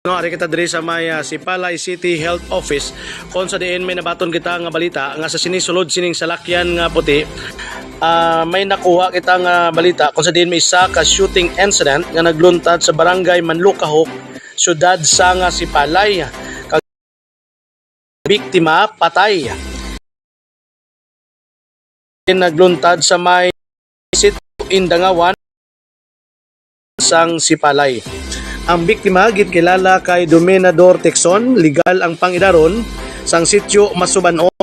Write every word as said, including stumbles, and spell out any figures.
No, ari kita diri sa may, ah, Sipalay City Health Office, kung sa diin may nabaton kita nga balita nga sa sini sulod sining salakyan nga puti, ah, may nakuha kita nga balita kung sa diin may isa ka shooting incident nga nagluntad sa barangay Manlukahok, siyudad sang Sipalay. Kag biktima patay. Nagluntad sa may Sitio Indangawan sang Sipalay. Ang biktima ginkilala kay Dominador Tixon, legal ang pangidaron sang sitio, masubanon